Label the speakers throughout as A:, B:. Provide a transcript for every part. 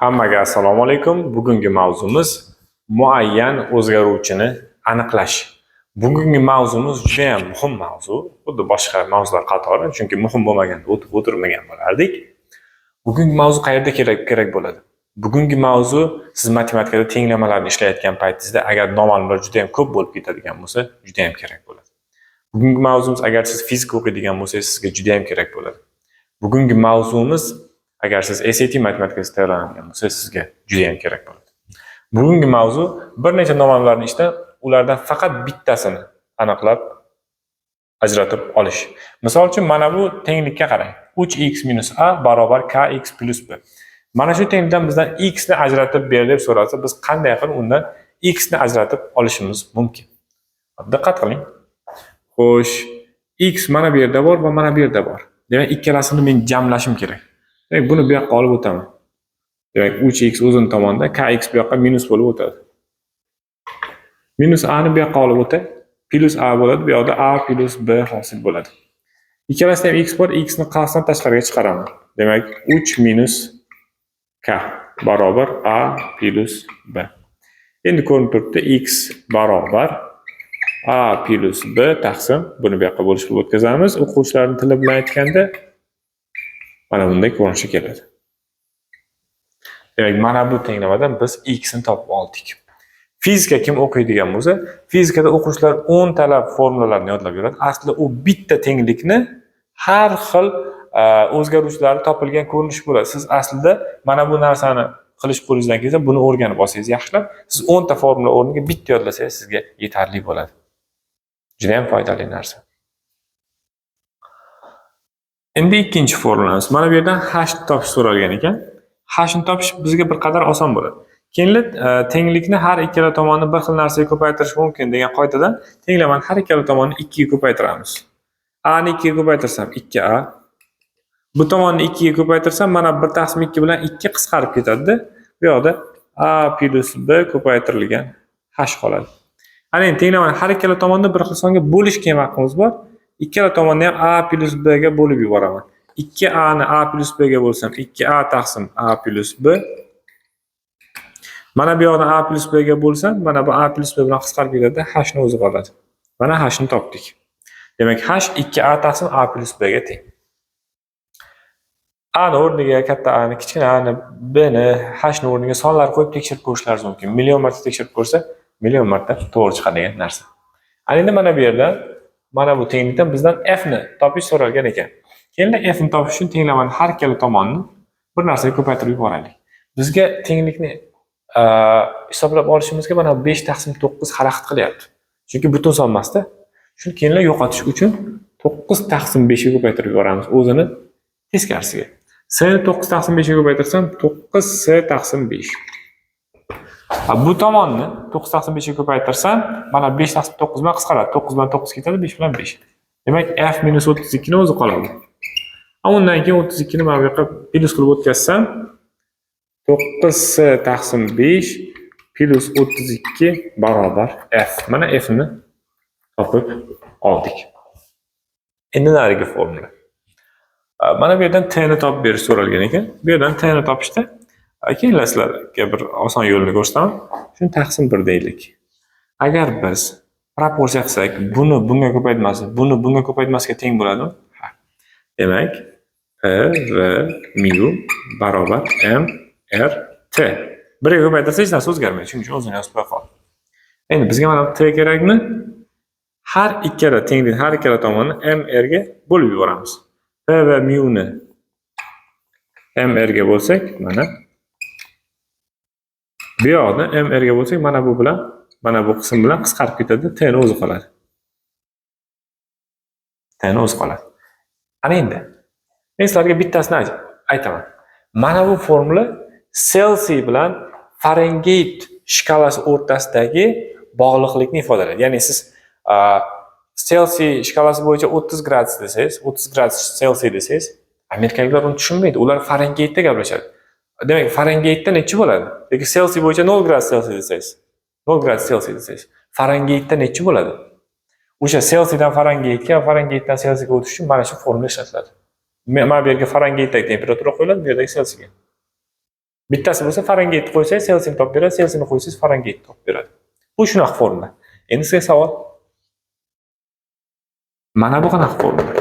A: Hammaga assalomu alaykum. Bugungi mavzumiz muayyan o'zgaruvchini aniqlash. Bugungi mavzumiz juda ham muhim mavzu. Xuddi boshqa mavzular qatori, chunki muhim bo'lmaganda o'tib o'tirmagan bo'lardik. Bugungi mavzu qayerda kerak bo'ladi? Bugungi mavzu siz matematikada tenglamalarni ishlayotgan paytingizda agar noma'lumlar juda ham ko'p bo'lib ketadigan bo'lsa, juda ham kerak bo'ladi. Bugungi mavzumiz agar siz fizika o'qiydigan bo'lsangiz, sizga juda ham kerak bo'ladi. Bugungi mavzumiz agar siz SAT matematikasi tayyorlanadigan bo'lsangiz, sizga juda ham kerak bo'ladi. Bugungi mavzu bir necha noma'lumlarni ichidan ulardan faqat bittasini aniqlab ajratib olish. Misol uchun, mana bu tenglikka qarang. 3x minus a barobar kx plus b. Mana shu tenglikdan bizdan x ni ajratib ber deb so'ralsa, biz qanday qilib undan x ni ajratib olishimiz mumkin? Diqqat qiling. Xo'sh, x mana bu yerda bor va mana bu yerda bor. Demak, ikkalasini men jamlashim kerak. Demak, buni bu yoqqa olib o'taman. Demak, 3x o'zini tomonda, kx bu yoqqa minus bo'lib o'tadi. Minus a ni bu yoqqa olib o'tay. Plus a bo'ladi, bu yoqda a plus b hosil bo'ladi. Ikkalasida ham x bor, x ni qavsdan tashqariga chiqaraman. Demak, 3 minus k barobar a plus b. Endi ko'rinib turibdi, x barobar a plus b taqsim, buni bu yoqqa bo'lishib o'tkazamiz. O'quvchilarning tili bilan aytganda, mana bunday ko'rinishga keladi. Demak, mana bu tenglamadan biz x ni topib oldik. Fizika kim o'qiydigan bo'lsa, fizikada o'quvchilar 10 talab formulalarni yodlab yuradi. Aslida u bitta tenglikni har xil o'zgaruvchilari topilgan ko'rinishi bo'ladi. Siz aslida mana bu narsani qilish qo'lingizdan kelsa, buni o'rganib olsangiz yaxshilab, siz 10 ta formula o'rniga bitta yodlasangiz sizga yetarli bo'ladi. Juda ham foydali narsa. Endi ikkinchi formulamiz. Mana bu yerdan h topish so'ralgan ekan. H ni topish bizga bir qadar oson bo'ladi. Keyin tenglikni har ikkala tomonni bir xil narsaga ko'paytirish mumkin degan qoidadan tenglamani har ikkala tomonni 2 ga ko'paytiramiz. A ni 2 ga ko'paytirsam 2a. Bu tomonni 2 ga ko'paytirsam, mana 1 taqsim 2 bilan 2 qisqarib ketadi-da. Bu yoqda a plus b ko'paytirilgan h qoladi. Ana endi tenglamani har ikkala tomonni bir xil songa bo'lishga ham haqqimiz bor. Ikkala tomonni ham a plus b ga bo'lib yuboraman. 2a ni a plus b ga bo'lsam 2a taqsim a plus b. Mana bu yoqdan a plus b ga bo'lsam, mana bu a plus b bilan qisqarib ketadi, h ni o'zi qoladi. Mana h ni topdik. Demak, h 2a taqsim a plus b ga teng. A ni o'rniga katta A ni, kichkina A ni, B ni, H ni o'rniga sonlar qo'yib tekshirib ko'rishlaringiz mumkin. Million marta tekshirib ko'rsa, million marta to'g'ri chiqadigan narsa. Ana endi mana bu yerdan, mana bu tenglikdan bizdan f ni topish so'ralgan ekan. Keyin f ni topish uchun tenglamani har ikkala tomonni bir narsaga ko'paytirib yuboraylik. Bizga tenglikni hisoblab olishimizga mana 5 taqsim 9 xalaqit qilyapti. Chunki butun son emasda. Shuni keyinlar yo'qotish uchun 9 taqsim 5 ga ko'paytirib yuboramiz o'zini teskarisiga. S ni 9 taqsim 5 ga ko'paytirsam 9 s taqsim 5. Bu tomonni 9 taqsim 5 ga ko'paytirsam, mana 5 taqsim 9 bilan qisqaradi. 9 bilan 9 ketadi, 5 bilan 5. Demak, f minus 32 ni o'zi qoladi. Undan keyin 32 ni mana bu yoqqa plyus qilib o'tkazsam, 9 s taqsim 5 plyus 32 barobar f. Mana f ni topib oldik. Endi narigi formula. Mana bu yerdan t ni topib berish so'ralgan ekan. Bu yerdan t ni topishda keyin sizlarga bir oson yo'lini ko'rsataman. Shuni taqsim 1 deylik. Agar biz proporsiya qilsak, buni bunga ko'paytmasi, buni bunga ko'paytmasiga teng bo'ladimi? Ha. Demak, P V mu barobar M R T. Birga ko'paytirsa hech narsa o'zgarmaydi. Shuning uchun o'zini yozib qo'ya qol. Endi bizga mana bu T kerakmi? Har ikkala tenglik har ikkala tomonni M R ga bo'lib yuboramiz. P va mu ni M R ga bo'lsak, mana bu yoqni M R ga bo'lsak, mana bu bilan mana bu qism bilan qisqarib ketadi, T ni o'zi qoladi. T ni o'zi qoladi. Ana endi men sizlarga bittasini aytaman. Mana bu formula Selsiy bilan Fahrenheit shkalasi o'rtasidagi bog'liqlikni ifodalaydi. Ya'ni siz Selsiy shkalasi bo'yicha 30 gradus desangiz, 30 gradus Selsiy desangiz, amerikaliklar uni tushunmaydi. Ular Fahrenheitda gaplashadi. Demak, Fahrenheitda nechi bo'ladi? Yoki Selsiy bo'yicha 0 gradus Selsiy desangiz, 0 gradus Selsiy desangiz, Fahrenheitda nechi bo'ladi? O'sha Selsiydan Fahrenheitga va Fahrenheitdan Selsiyga o'tish uchun mana shu formula ishlatiladi. Mana bu yerga Fahrenheitdagi temperatura qo'yiladi, bu yerdagi Selsiyga. Bittasi bo'lsa Fahrenheit qo'ysangiz Celsiusni topib beradi, Celsiusni qo'ysangiz Fahrenheit topib beradi. Bu shunaqa formula. Endi sizga savol. Mana bu qanaqa formula?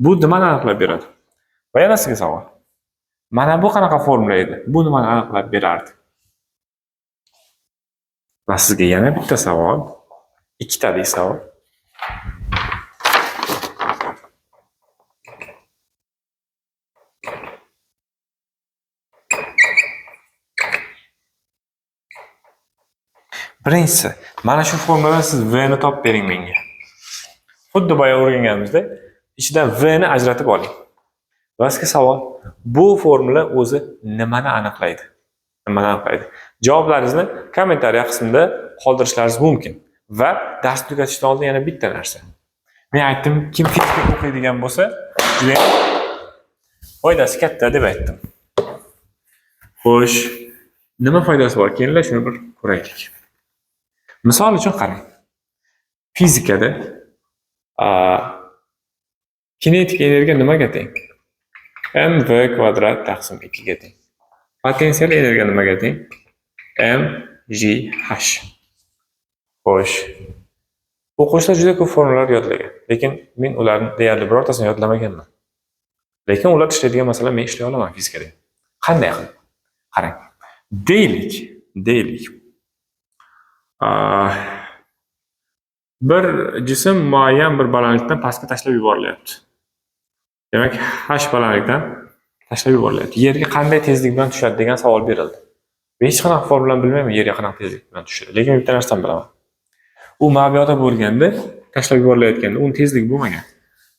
A: Bu nimani aniqlab beradi? Va yana sizga savol. Mana bu qanaqa formula edi? Bu nimani aniqlab berardi? Va sizga yana bitta savol, ikkitalik savol. Birinchisi, mana shu formuladan siz V ni topib bering menga. Xuddi boya o'rganganimizdek, ichidan V ni ajratib oling. Va sizga savol, bu formula o'zi nimani aniqlaydi? Nimani aniqlaydi? Javoblaringizni kommentariya qismida qoldirishlaringiz mumkin. Va dars tugatishdan oldin yana bitta narsa. Men aytdim, kim fizika o'qiydigan bo'lsa, juda foydasi katta deb aytdim. Xo'sh, nima foydasi bor? Kelinglar shuni bir ko'raylik. Misol uchun qarang. Fizikada kinetik energiya nimaga teng? mv kvadrat taqsim 2 ga teng. Potensial energiya nimaga teng? mgh. Xo'sh. O'quvchilar juda ko'p formulalar yodlagan, lekin men ularni deyarli birortasini yodlamaganman. Lekin ular ishlaydigan masala men ishlay olaman fizikada. Qanday qilib? Qarang. Deylik. Bir jism muayyan bir balandlikdan pastga tashlab yuborilyapti. Demak, h balandlikdan tashlab yuborilyapti. Yerga qanday tezlik bilan tushadi degan savol berildi. Men hech qanaqa formulani bilmayman yerga qanaqa tezlik bilan tushadi. Lekin bitta narsani bilaman. U mabiyota bo'lganda, tashlab yuborilayotganda uning tezligi bo'lmagan.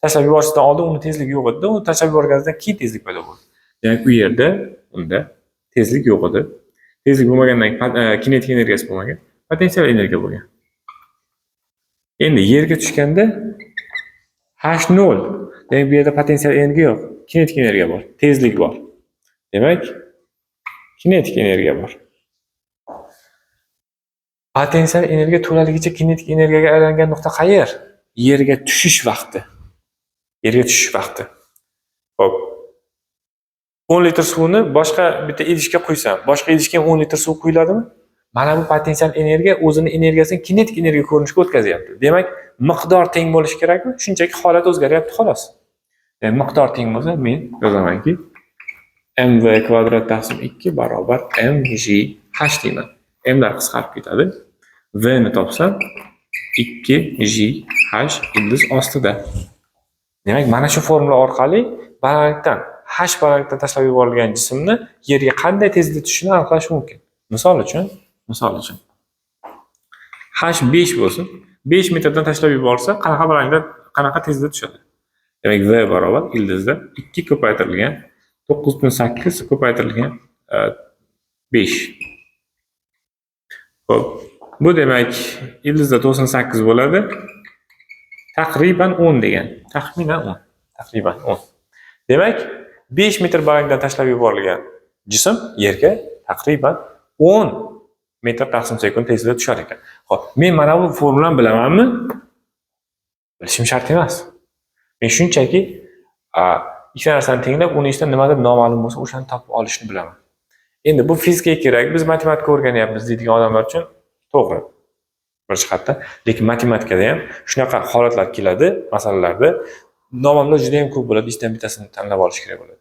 A: Tashlab yuborishdan oldin uning tezligi yo'q edi. U tashlab yuborgandan keyin tezlik paydo bo'ldi. Demak, u yerda unda tezlik yo'q edi. Tezlik bo'lmagandan keyin kinetik energiyasi bo'lmagan, potensial energiya bo'lgan. Endi yerga tushganda h0. Demak, bu yerda potensial energiya yo'q, kinetik energiya bor, tezlik bor. Demak, kinetik energiya bor. Potensial energiya to'laligicha kinetik energiyaga aylangan nuqta qayer? Yerga tushish vaqti. Yerga tushish vaqti. Xo'p. 10 litr suvni boshqa bitta idishga quysam, boshqa idishga ham 10 litr suv quyiladimi? Mana bu potensial energiya o'zini energiyasini kinetik energiya ko'rinishiga o'tkazyapti. Demak, miqdor teng bo'lishi kerakmi? Shunchaki holat o'zgaryapti xolos. Demak, miqdor teng bo'lsa, men yozamanki mv kvadrat taqsim 2 barobar mgh deyman. M'lar qisqarib ketadi. V ni topsam 2gh ildiz ostida. Demak, mana shu formula orqali balandlikdan h balandlikdan tashlab yuborilgan jismni yerga qanday tezlikda tushishini aniqlash mumkin. Misol uchun h 5 bo'lsin, 5 metrdan tashlab yuborsa, qanaqa balandlikda, qanaqa tezlikda tushadi? Demak, v barobar ildizda 2 ko'paytirilgan 9.8 ko'paytirilgan 5. Xo'p, bu demak ildizda 98 bo'ladi. Taqriban 10 degan. Taxminan 10. Taqriban 10. Demak, 5 metr balandlikdan tashlab yuborilgan jism yerga taqriban 10 metr taqsim sekund tezlikda tushar ekan. Xo'p, men mana bu formulani bilamanmi? Bilishim shart emas. Men shunchaki ikkita narsani tenglab, uni ichidan nimadir noma'lum bo'lsa, o'shani topib olishni bilaman. Endi bu fizikaga kerak, biz matematika o'rganyapmiz deydigan odamlar uchun to'g'ri bir jihatdan, lekin matematikada ham shunaqa holatlar keladi, masalalarda noma'lumlar juda ham ko'p bo'ladi, ichidan bittasini tanlab olish kerak bo'ladi.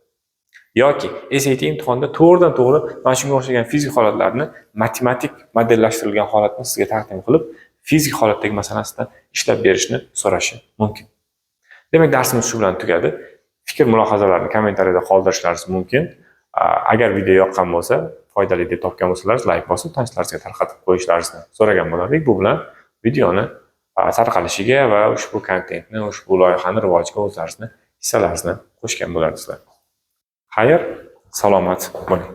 A: Yoki SAT imtihonida to'g'ridan to'g'ri mana shunga o'xshagan fizik holatlarni matematik modellashtirilgan holatni sizga taqdim qilib, fizik holatdagi masalani sizdan ishlab berishni so'rashi mumkin. Demak, darsimiz shu bilan tugadi. Fikr mulohazalarni kommentariyada qoldirishlaringiz mumkin. Agar video yoqqan bo'lsa, foydali deb topgan bo'lsangiz, like bosib, tanishlaringizga tarqatib qo'yishlaringizni so'ragan bo'lardik. Bu bilan videoni tarqalishiga va ushbu kontentni, ushbu loyihani rivojiga o'zlaringizni hissalaringizni qo'shgan bo'lardingizlar. Xayr, salomat bo'ling.